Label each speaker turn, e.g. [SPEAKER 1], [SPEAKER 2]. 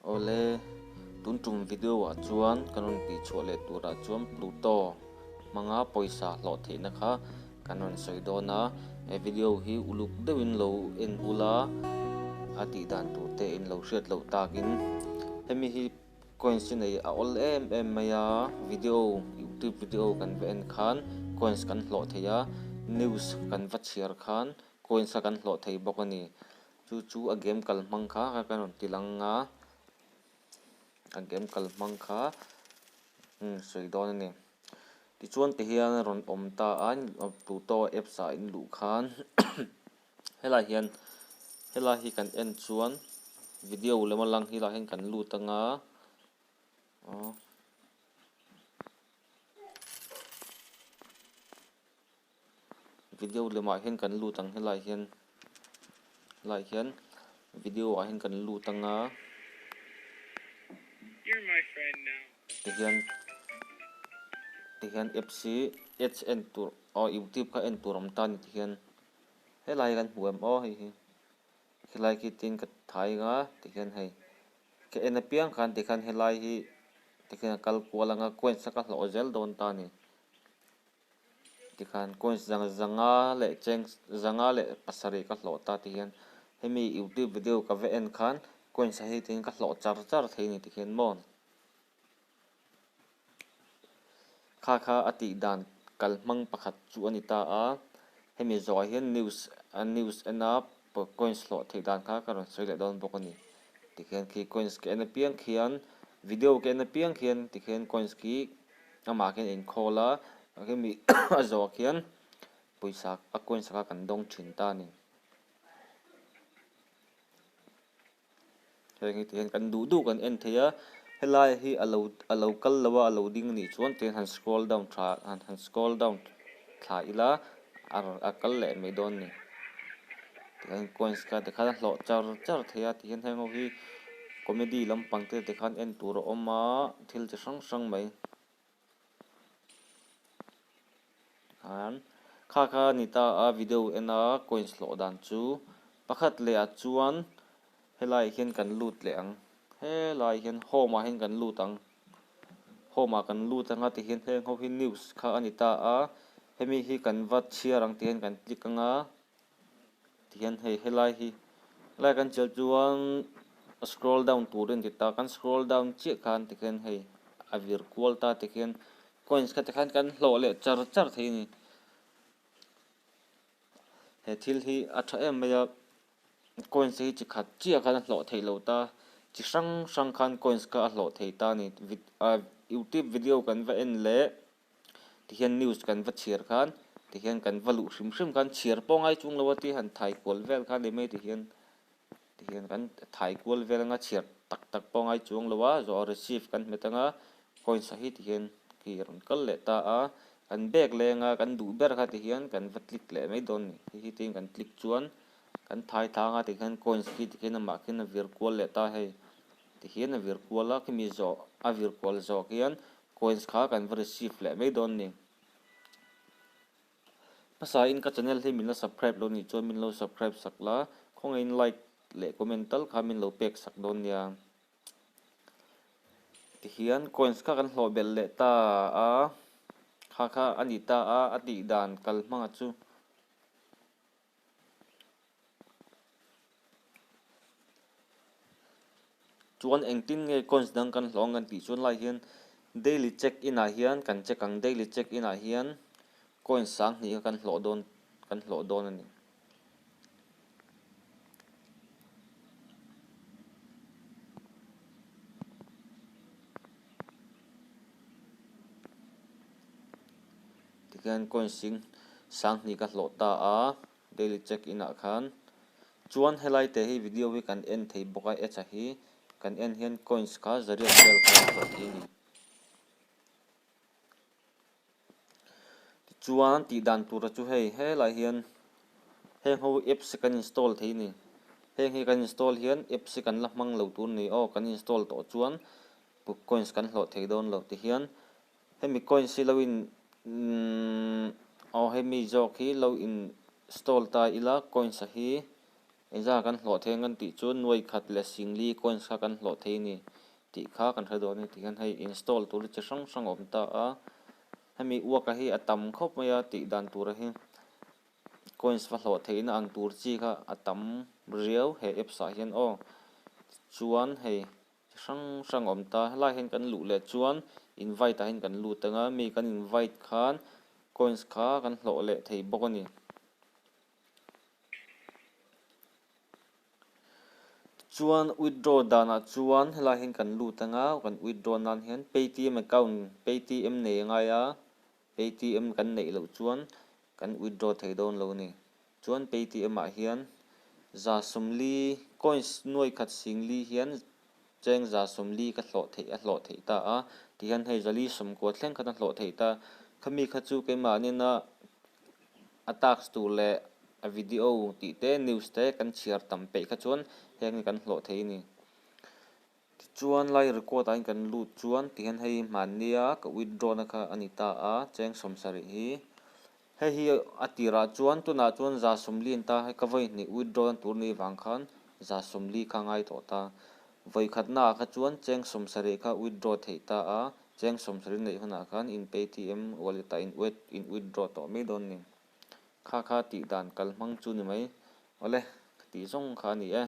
[SPEAKER 1] Awle, tun tum video ah chuan kan rawn tih chhuah leh turah chuan Pluto hmanga pawisa hlawh theihna kha kan rawn sawi dawn a, he video hi uluk deuhin lo en ula a tih dan tur te in lo hriat loh takin hemi hi coins hi nei a awl em em mai a, video youtube video kan va en khan coins kan hlawh thei a, news kan va chhiar khan coins kha kan hlawh thei bawk a ni. Chu chu a game kal hmang kha ka rawn ti lang a, a game kal hmang kha sawi dawn a ni. Tichuan ti hian a rawn awm ta a, Pluto apps ah in luh khan helai hian helai hi kan en chuan video lema lang hi lah hian kan lut ang a aw. Video lemah hian kan lut ang helai hian helai hian video ah hian kan lut ang a tihian tihian apps hi ads en tur aw youtube kha en tur a awm ta a ni tihian helai hi kan hmu em aw hei hi helai khi tin ka thai ang a tihian hei ka en apiang khan tikhan helai hi tikhian a kal kual ang a coins a ka hlawh zel dawn ta a ni. Tikhan coins zang zanga leh cheng zanga leh pasarih ka hlawh ta ti hian hemi youtube video ka va en khan coins a hei tiin ka hlawh char char thei a ni ti khian maw kha kha a tih dan kal hmang pakhat chu a ni ta a hemi zawhah hian news a news en a coins hlawh theih dan kha ka rawn sawi leh dawn bawk a ni tikhian khi coins ka en apiang khian video ka en apiang khian tikhian coins khi Amah khian inkhawl a, hemi a zawh khian pawisa a coins kha kan dawng thin ta a ni. Heng hi tihian kan duh duh kan en thei a, helai hi a lo a lo kal lo a, a lo ding anih chuan tihian han scroll down tha han han scroll down thla ila a rawn a kal leh mai dawn a ni. Tihian coins kha tikhan a hlawh char char thei a tihian heng ho hi comedy lampang te tikhan en tur a awm a thil chi hrang hrang mai tikhan kha kha a ni ta a video en a coins hlawh dan chu pakhat leh ah chuan helai ah hian kan lut leh ang helai ah hian home ah hian kan lut ang home ah kan lut ang a tihian heng ho hi news kha a ni ta a hemi hi kan va chhiar ang tih hian kan click ang a. Tihian hei helai hi helai kan chelh chuan scroll down tur a inti ta kan scroll down chiah khan tikhian hei a vir kual ta tikhian coins kha tikhan kan hlawh leh char char thei a ni. He thil hi a tha em mai a coins hi chi khat chiah khan a hlawh theih loh ta chi hrang hrang khan coins kha a hlawh thei ta a ni youtube video kan va en leh. Tihian news kan va chhiar khan tihian kan va luh hrim hrim khan chhiar pawh ngai chung lo a ti han thai kual vel kha ni mai tihian tihian kan thai kual vel anga chhiar tak tak pawh ngai chuang lo a zawh a receive kan hmet anga coins a hi tihian khi a rawn kal leh ta a kan bag leng a kan duh ber kha tihian kan va click leh mai dawn a ni hei hi tiin kan click chuan kan thai thang a tikhian coins khi tikhian amah khian a vir kual leh ta hei tihian a vir kual a khimi zawh a vir kual zawh khian Coins kha kan va receive leh mai dawn ni. Hmasain ka channel hi min la subscribe lo nih chuan min lo subscribe sak la, khawngaihin like leh comment tal kha min lo pek sak dawn nia. Tihian coins kha kan hlawh belh leh ta a, kha kha a ni ta a, a tih dan kal hmanga chu. Chuan engtin nge coins dang kan hlawh ang kan tih chuan lai hian daily check in ah hian kan check ang daily check in ah hian coins sang hnih kha kan hlawh dawn kan hlawh dawn a ni. Tikhian coins sing sanghnih ka hlawh ta a daily check in ah khan chuan helai te hi video hi kan en thei bawk a ads a hi kan en hian coins kha zariat vel kha a hlawh thei a ni. Tichuan tih dan tura chu hei helai hian heng ho apps hi kan install thei a ni heng hi kan install hian apps hi kan la hmang lo tur a ni aw kan install tawh chuan coins kan hlawh thei dawn lo tihian. Hemi coins hi lo in aw hemi zawk hi lo install ta ila coins a hi. Engzah kan hlawh thei ang kan tih chuan nuai khat leh singli coins kha kan hlawh thei a ni tih kha kan hre dawn a ni. Tihian hei install tur hi chi hrang hrang a awm ta a, hemi uaka hi a tam khawp mai a tih dan tura hi coins va hlawh theihna ang tur chi kha a tam riau he apps ah hian aw. Tichuan hei chi hrang hrang a awm ta, helai hian kan luh leh chuan invite ah hian kan lut ang a, mi kan invite khan coins kha kan hlawh leh thei bawk a ni. Chuan withdraw danah chuan helai hian kan lut ang a, kan withdraw nan hian paytm account paytm nei a ngai a, paytm kan neih loh chuan kan withdraw thei dawn lo a ni. Chuan paytm ah hian 140 coins nuai khat singli hian cheng 140 ka hlawh theih a hlawh theih ta a, tihian hei 490 thleng khan a hlawh theih ta. Khami kha chu keimahniina A task tur leh a video tih te news te kan chhiar tam peih kha chuan heng hi kan hlawh thei a ni. Tichuan lai record ah hian kan lut chuan tihian hei hmannia ka withdraw na kha a ni ta a cheng 70 hi. Hei hi a tirah chuan tunah chuan 140 a ni ta hei ka vawi hnih withdraw na tur ni vang khan 140 kha a ngai tawh ta. Vawi khatna ah kha chuan cheng 70 kha withdraw theih ta a. Cheng 70 neih hunah khan in Paytm wallet ah in in withdraw tawh mai dawn ni. Kha kha tih dan kal hmang chu ni mai. Awle, ka tih zawng kha a ni e.